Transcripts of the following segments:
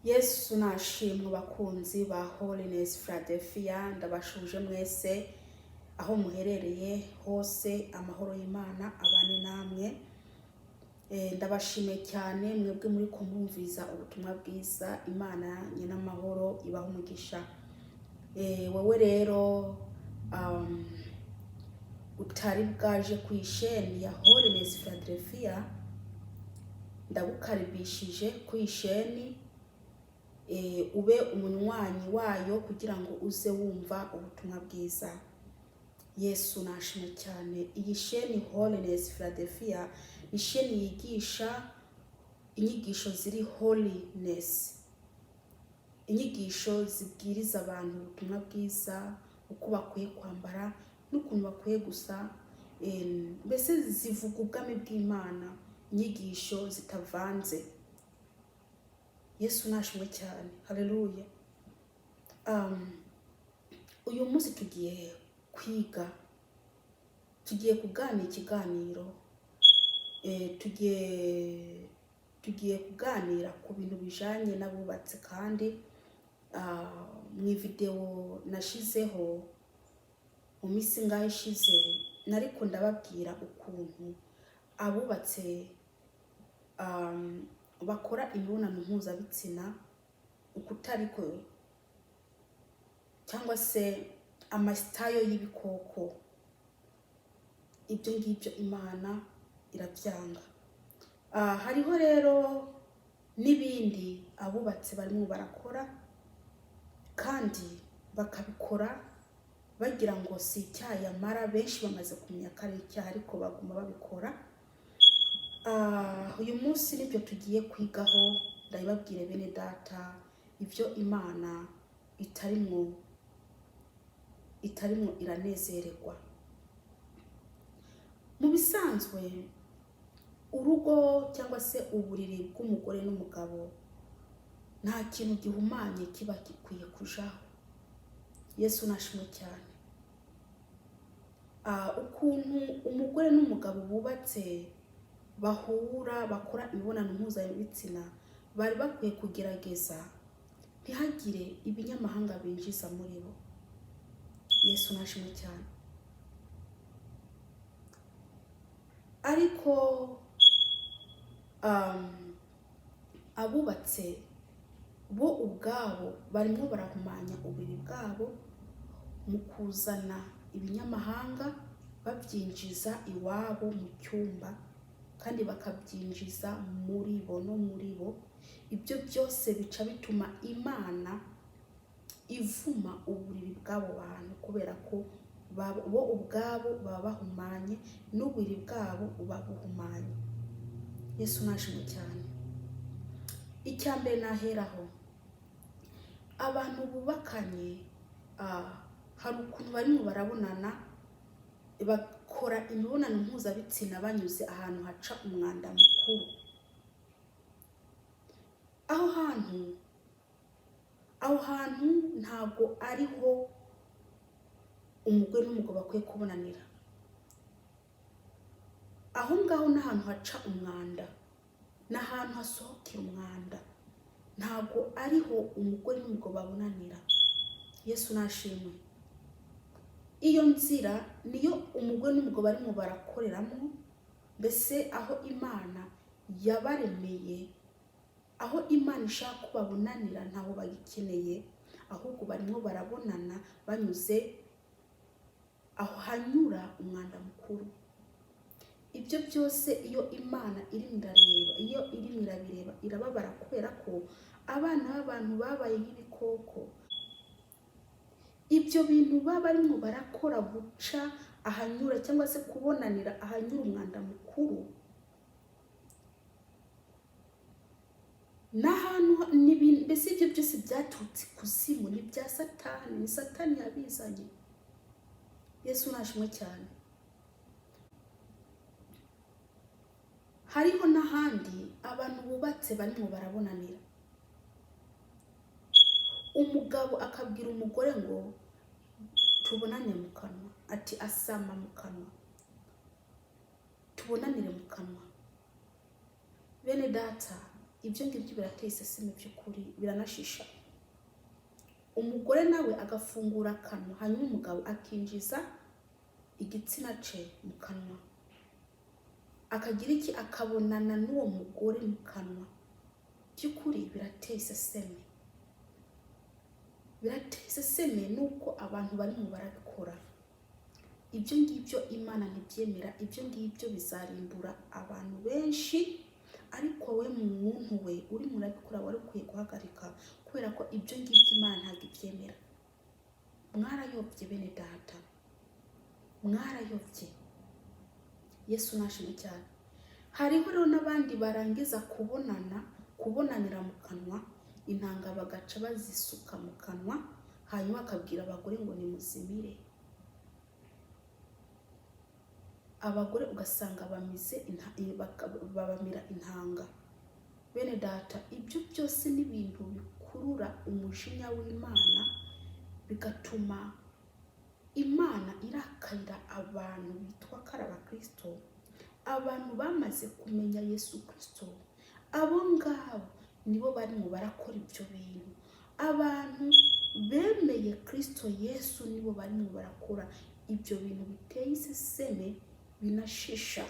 Yesu nashimwe. Bakunzi ba Holiness Philadelphia, ndabashuje mwese aho muherereye hose, amahoro y'Imana abane namwe. Ndabashimiye cyane mwebwe muri kumwumviza ubutumwa bwiza. Imana nyenamahoro ibaha umugisha. Wowe rero utari bwaje ku isheni ya Holiness Philadelphia, ndagukaribishije ku isheni, ube umunywanyi wayo kugira ngo uze wumva ubutumwa bwiza. Yesu nashimwe cyane. Iyi sheni Holiness Philadelphia ni sheni yigisha inyigisho ziri holiness, inyigisho zibwiriza abantu ubutumwa bwiza, uko bakwiye kwambara n'ukuntu bakwiye gusa, mbese zivuga ubwami bw'Imana, inyigisho zitavanze. Yesu nashimwe cyane, haleluya. Uyu munsi tugiye kwiga, tugiye kuganira ikiganiro, tugiye kuganira ku bintu bijanye n'abubatse. Kandi mu video nashizeho mu minsi ngaho ishize, nariko ndababwira ukuntu abubatse bakora imibonano mpuzabitsina ukutariko, cyangwa se amasitayo y'ibikoko. Ibyo ngibyo Imana irabyanga. Hariho rero n'ibindi abubatse barimo barakora kandi bakabikora bagira ngo si icyaha, yamara benshi bamaze kumenya ko ari icyaha, ariko baguma babikora. Uyu munsi nibyo tugiye kwigaho. Ndabibabwire bene data, ibyo Imana itarimwo iranezererwa. Mu bisanzwe, urugo cyangwa se uburiri bw'umugore n'umugabo, nta kintu gihumanye kiba gikwiye kujaho. Yesu nashimwe cyane. Ukuntu umugore n'umugabo bubatse bahura bakora imibonano mpuzabitsina, bari bakwiye kugerageza ntihagire ibinyamahanga binjiza muri bo. Yesu nashimwe cyane. Ariko abubatse bo ubwabo barimo barahumanya uburiri bwabo mu kuzana ibinyamahanga, babyinjiza iwabo mu cyumba, kandi bakabyinjiza muri bo no muri bo. Ibyo byose bica bituma Imana ivuma uburiri bw'abo bantu, kubera ko bo ubwabo baba bahumanye, n'uburiri bwabo buba buhumanye. Yesu nashimwe cyane. Icya mbere naheraho, abantu bubakanye, hari ukuntu barimo barabonana, bakora imibonano mpuzabitsina banyuze ahantu haca umwanda mukuru. Aho hantu ntabwo ariho umugore n'umugabo bakwiye kubonanira. Aho ngaho ni ahantu haca umwanda, ni ahantu hasohokera umwanda, ntabwo ariho umugore n'umugabo babonanira. Yesu nashimwe. Iyo nzira niyo umugore n'umugabo barimo barakoreramo, mbese aho Imana yabaremeye, aho Imana ishaka ko babonanira, ntaho bagikeneye, ahubwo barimo barabonana banyuze aho hanyura umwanda mukuru. Ibyo byose, iyo Imana irimo irareba, iyo irimo irabireba, irababara, kubera ko abana b'abantu babaye nk'ibikoko. Ibyo bintu baba barimo barakora, guca ahanyura cyangwa se kubonanira ahanyura umwanda mukuru, n'ahantu mbese ibyo byose byaturutse ikuzimu, ni ibya Satani, ni Satani yabizanye. Yesu nashimwe cyane. Hariho n'ahandi abantu bubatse barimo barabonanira, umugabo akabwira umugore ngo tubonane mu kanwa, ati asama mu kanwa, tubonanire mu kanwa. Bene data, Ibyo ngibyo birateye iseseme by'ukuri, biranashisha. Umugore nawe agafungura akanwa, hanyuma umugabo akinjiza igitsina ce mu kanwa, akagira iki, akabonana n'uwo mugore mu kanwa. By'ukuri birateye iseseme, birateye iseseme nuko abantu barimo barabikora. Ibyo ngibyo Imana ntibyemera. Ibyo ngibyo bizarimbura abantu benshi. Ariko we mu muntu we urimo urabikora, wari ukwiye guhagarika, kubera ko ibyo ngibyo Imana ntabwo ibyemera. Mwarayobye, bene data, mwarayobye. Yesu nashimwe cyane. Hariho rero n'abandi barangiza kubonana, kubonanira mu kanwa, intanga bagaca bazisuka mu kanwa, hanyuma bakabwira abagore ngo nimuzimire. Abagore ugasanga bamize babamira intanga. Bene data, ibyo byose ni ibintu bikurura umujinya w'Imana, bigatuma Imana irakarira abantu bitwa ko ari abakristo, abantu bamaze kumenya Yesu Kristo. Abo ngabo nibo barimo barakora ibyo bintu. Abantu bemeye Kristo Yesu nibo barimo barakora ibyo bintu biteye iseseme, binashisha.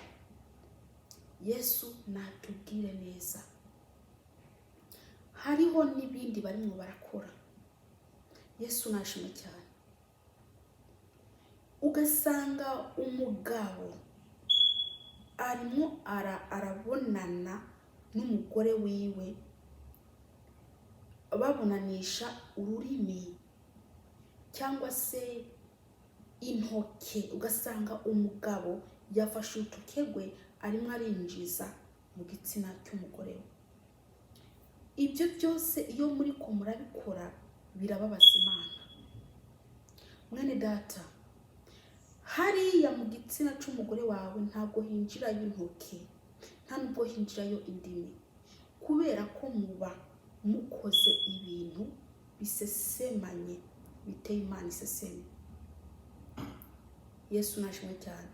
Yesu natubwire neza. Hariho n'ibindi barimo barakora. Yesu nashimwe cyane. Ugasanga umugabo arimo arabonana n'umugore wiwe, babonanisha ururimi cyangwa se intoke. Ugasanga umugabo yafashe urutoke rwe, arimo arinjiza mu gitsina cy'umugore we. Ibyo byose iyo muri ko murabikora, birababaza Imana. Mwene data, hariya mu gitsina cy'umugore wawe ntabwo hinjirayo intoki, nta nubwo hinjirayo indimi, kubera ko muba mukoze ibintu bisesemanye, biteye Imana iseseme. Yesu nashimwe cyane.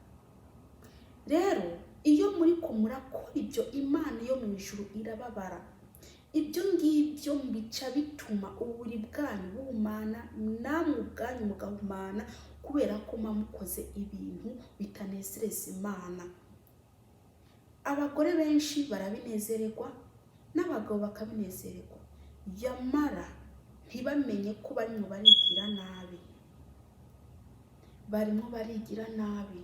Rero iyo muri ko murakora ibyo, Imana yo mu ijuru irababara. Ibyo ngibyo bica bituma uburiri bwanyu buhumana, namwe ubwanyu mugahumana, kubera ko muba mukoze ibintu bitanezereza Imana. Abagore benshi barabinezererwa, n'abagabo bakabinezererwa, yamara ntibamenye ko barimo barigira nabi, barimo barigira nabi.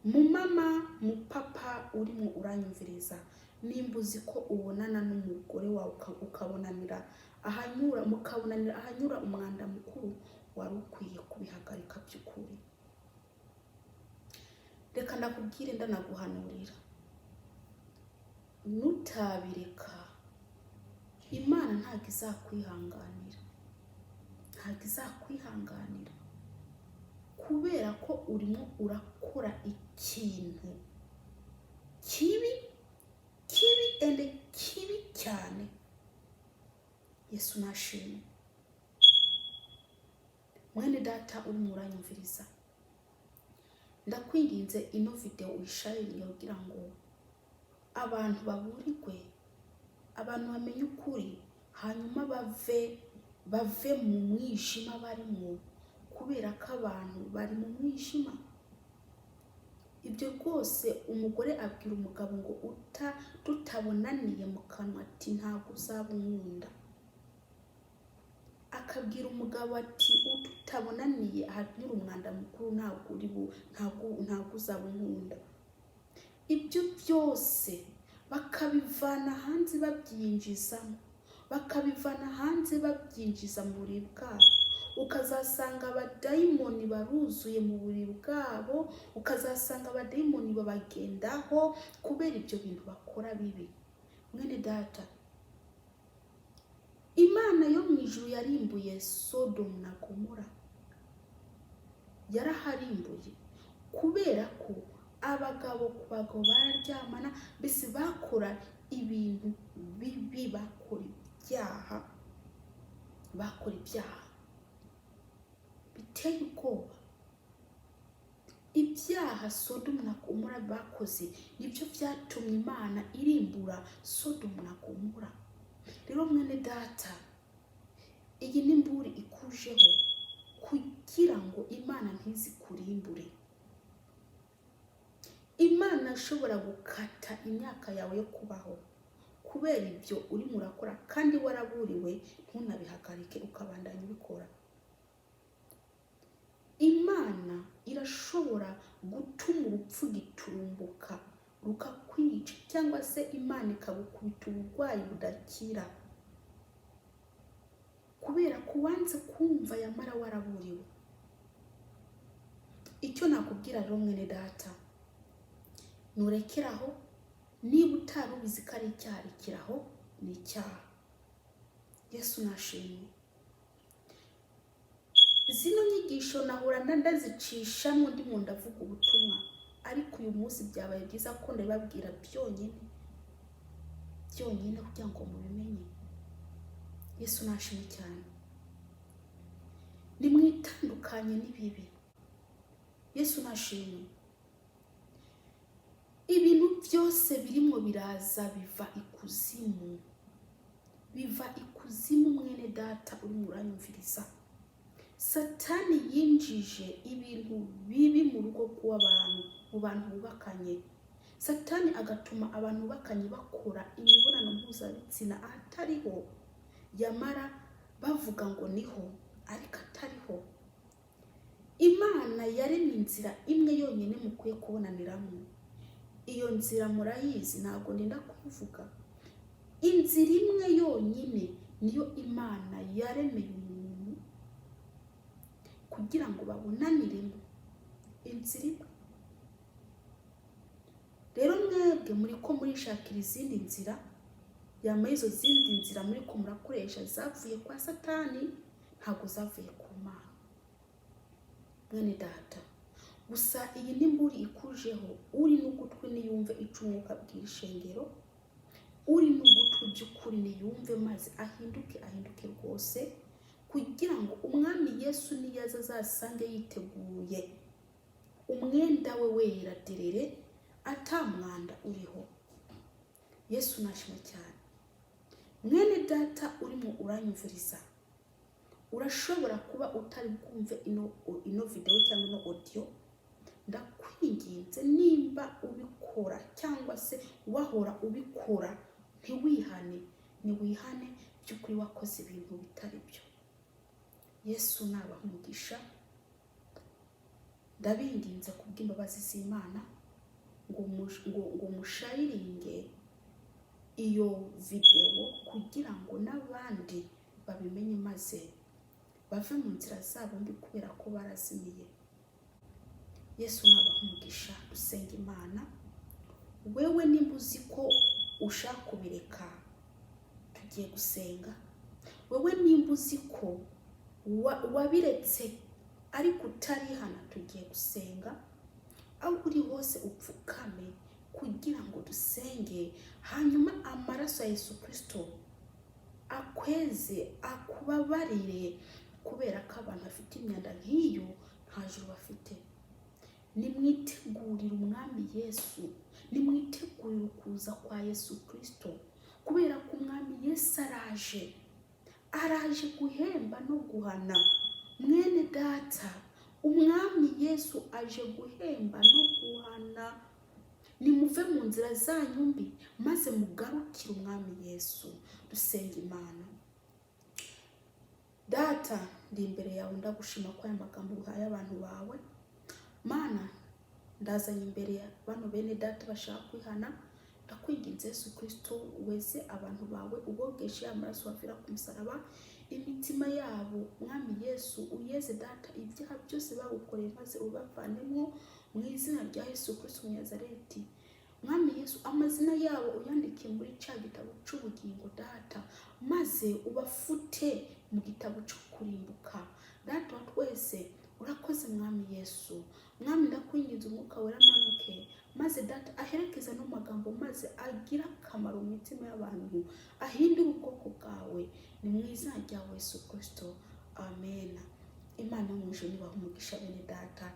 Mu mama, mu papa urimo uranyumviriza, nimba uzi ko ubonana n'umugore wawe, ukabonanira ahanyura, mukabonanira ahanyura umwanda mukuru, wari ukwiye kubihagarika by'ukuri. Reka ndakubwire, ndanaguhanurira, nutabireka Imana ntabwo izakwihanganira, ntabwo izakwihanganira, kubera ko urimo urakora ikintu kibi, kibi ende kibi cyane. Yesu nashimwe. Mwene data urimo uranyumviriza, ndakwinginze, ino video uyisharinge kugira ngo abantu baburirwe, abantu bamenye ukuri, hanyuma bave mu mwijima barimo, kubera ko abantu bari mu mwijima. Ibyo rwose, umugore abwira umugabo ngo uta tutabonaniye mu kanwa, ati ntabwo uzaba unkunda. Akabwira umugabo ati tutabonaniye ahanyura umwanda mukuru, ntabwo uri bu ntabwo uzaba unkunda. Ibyo byose bakabivana hanze babyinjizamo, bakabivana hanze babyinjiza mu buriri bwabo. Ukazasanga abadayimoni baruzuye mu buriri bwabo, ukazasanga abadayimoni babagendaho kubera ibyo bintu bakora bibi. Mwene data, Imana yo mu ijuru yarimbuye Sodomu na Gomora, yaraharimbuye kubera ko abagabo ku bagabo bararyamana, mbese bakora ibintu bibi, bakora ibyaha, bakora ibyaha biteye ubwoba. Ibyo Ibyaha Sodomu na Gomora bakoze nibyo byatumye Imana irimbura Sodomu na Gomora. Rero mwene data, iyi ni imburi ikujeho kugira ngo Imana ntizikurimbure. Imana ishobora gukata imyaka yawe yo kubaho kubera ibyo urimo urakora, kandi waraburiwe ntunabihagarike, ukabandanya ubikora. Imana irashobora gutuma urupfu giturumbuka rukakwica, cyangwa se Imana ikagukubita uburwayi budakira kubera ko wanze kumva yamara waraburiwe. Icyo nakubwira rero mwene data, nurekeraho. Niba utari ubizi ko ari icyaha, rekeraho, ni icyaha. Yesu nashimwe. Zino nyigisho nahora ndazicishamo ndimo ndavuga ubutumwa, ariko uyu munsi byabaye byiza ko ndabibabwira byonyine byonyine kugira ngo mubimenye. Yesu nashimwe cyane. Nimwitandukanye n'ibibi. Yesu nashimwe. Ibintu byose birimo biraza biva ikuzimu, biva ikuzimu. Mwene data urimo uranyumviriza, Satani yinjije ibintu bibi mu rugo rw'abantu, mu bantu bubakanye. Satani agatuma abantu bubakanye bakora imibonano mpuzabitsina ahatariho, yamara bavuga ngo niho ariko atariho. Imana yaremye inzira imwe yonyine mukwiye kubonaniramo. Iyo nzira murayizi, ntabwo ndenda kuyivuga. Inzira imwe yonyine niyo Imana yaremeye umuntu kugira ngo babonaniremo, inzira imwe. Rero mwebwe muri ko murishakira izindi nzira, yambaye izo zindi nzira muri ko murakoresha zavuye kwa Satani, ntabwo zavuye ku Mana. Mwene data, gusa iyi ni imburi ikujeho. Uri n'ugutwi niyumve ico Umwuka abwira ishengero. Uri n'ugutwi by'ukuri niyumve maze ahinduke, ahinduke rwose, kugira ngo Umwami Yesu niyaza azasange yiteguye, umwenda we wera derere, ata mwanda uriho. Yesu nashimwe cyane. Mwene data urimo uranyumviriza, urashobora kuba utari bwumve ino videwo cyangwa ino audio. Ndakwinginze, nimba ubikora cyangwa se wahora ubikora ntiwihane, niwihane by'ukuri, wakoze ibintu bitari byo. Yesu nabaha umugisha. Ndabinginze kubw'imbabazi z'Imana ngo musharinge iyo videwo kugira ngo n'abandi babimenye maze bave mu nzira zabo mbi, kubera ko barazimiye. Yesu nabaha umugisha. Dusenga Imana. Wewe nimba uzi ko ushaka kubireka, tugiye gusenga. Wewe nimba uzi ko wabiretse ariko utarihana, tugiye gusenga. Aho uri hose upfukame kugira ngo dusenge, hanyuma amaraso ya Yesu Kirisito akweze, akubabarire, kubera ko abantu bafite imyanda nk'iyo nta juru bafite. Nimwitegurire Umwami Yesu, nimwitegurire ukuza kwa Yesu Kirisito, kubera ko Umwami Yesu araje, araje guhemba no guhana. Mwene data, Umwami Yesu aje guhemba no guhana. Nimuve mu nzira zanyu mbi maze mugarukire Umwami Yesu. Dusenga Imana. Data, ndi imbere yawe, ndagushima ko aya magambo uhaye abantu bawe. Mana, ndazanye imbere ya bano bene data bashaka kwihana. Ndakwinginze Yesu Kirisito, weze abantu bawe, ubogeshe amaraso wavira ku musaraba imitima yabo. Mwami Yesu, uyeze data ibyaha byose bagukoreye maze ubavanemo mu izina rya Yesu Kirisito Umunyazareti. Mwami Yesu, amazina yabo uyandike muri cya gitabo cy'ubugingo data, maze ubafute mu gitabo cyo kurimbuka. Data wa twese, urakoze Mwami Yesu. Mwami, ndakwinginze Umwuka Wera amanuke maze data aherekeza no magambo, maze agire akamaro mu mitima y'abantu, ahindure ubwoko bwawe. Ni mu izina rya Yesu Kirisito, amen. Imana yo mu ijuru nibaha umugisha bene data.